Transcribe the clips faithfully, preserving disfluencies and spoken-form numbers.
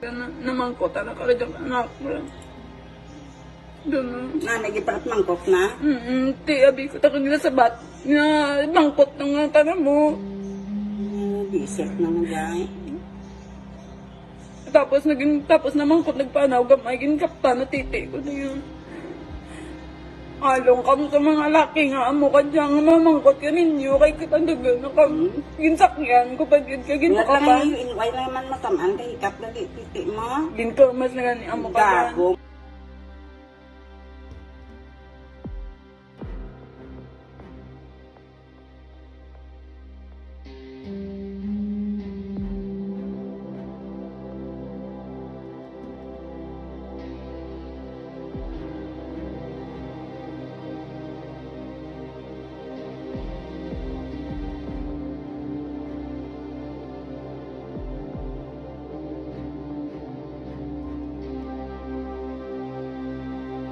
Na, namangkot, anak ka dyan, anak. Ganun. Na, nagiparat mangkok na? Mm, ti, abi ko, takag na sabat. Nga, mangkot na nga ka na mo. Eh, bisit na nga, day. Tapos, naging, tapos namangkot, nagpanaw, gamay, ginkapta, natiti ko na yun. Along kamo sa mga laki nga amo ka dyan, nga mamangkot ka ninyo, kay kita dagan na kamo. Hmm. Ginsakyan ko pa gid ka, Wala lang ginpakapan. Yung inway naman matamaan, kay hikap lagi, titi mo. Ginkamas na gani amo ka dyan. Gago.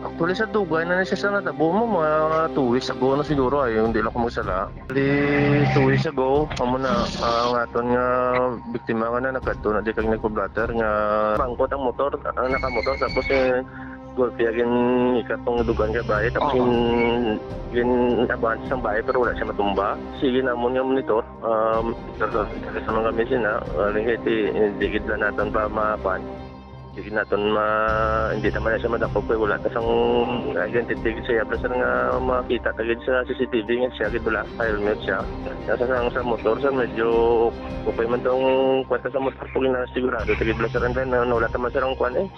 Actually, sa dugay na ni siya sa natabo mo, mga two weeks ago na siguro, ay, hindi lang ako magsala. Di two weeks ago, amo na, ah, ang aton nga biktima nga na nagkadto na di kag nagpa-blotter nga mangkot ang motor, ang nakamotor, tapos, eh, golpe agin ikat tong dugan ka bahay, tapos Oo. gin, gin-abante sang bahay, pero wala siya matumba. Sige namon nga monitor, um, pero sa mga kami sina, ah, lingkit, eh, di gid na naton pa makuan. Di naton ma-, hindi naman na siya madakop kay wala ta sang identity gid siya. Basta nga makita ta gid sa C C T V nga siya gid wala, helmet siya. Nasa sang, sa motor, sa medyo okay man tong kwenta sa motor, pag na sigurado ta gid basta rin na wala ta man sarang kwan eh.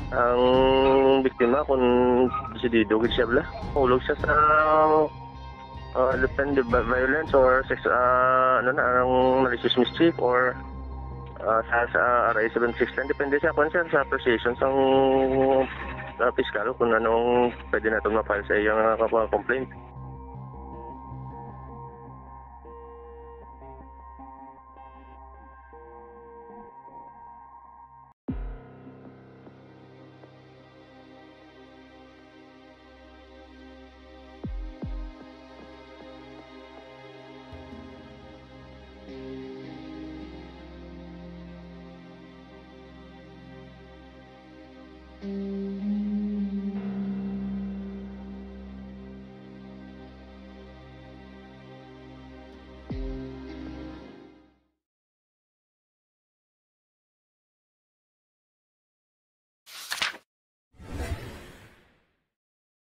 Ang biktima kung desidido gid siya bala. Ulog siya sa ah, depende ba, violence or sex, ah, ano na, ang malicious mischief or, ah, sa, sa R A seven six nine, depende sa, kung sa, sa appreciation sang, ah, piskal kung anong pwede natin ma-file sa iyang, ah, kapa-, complaint.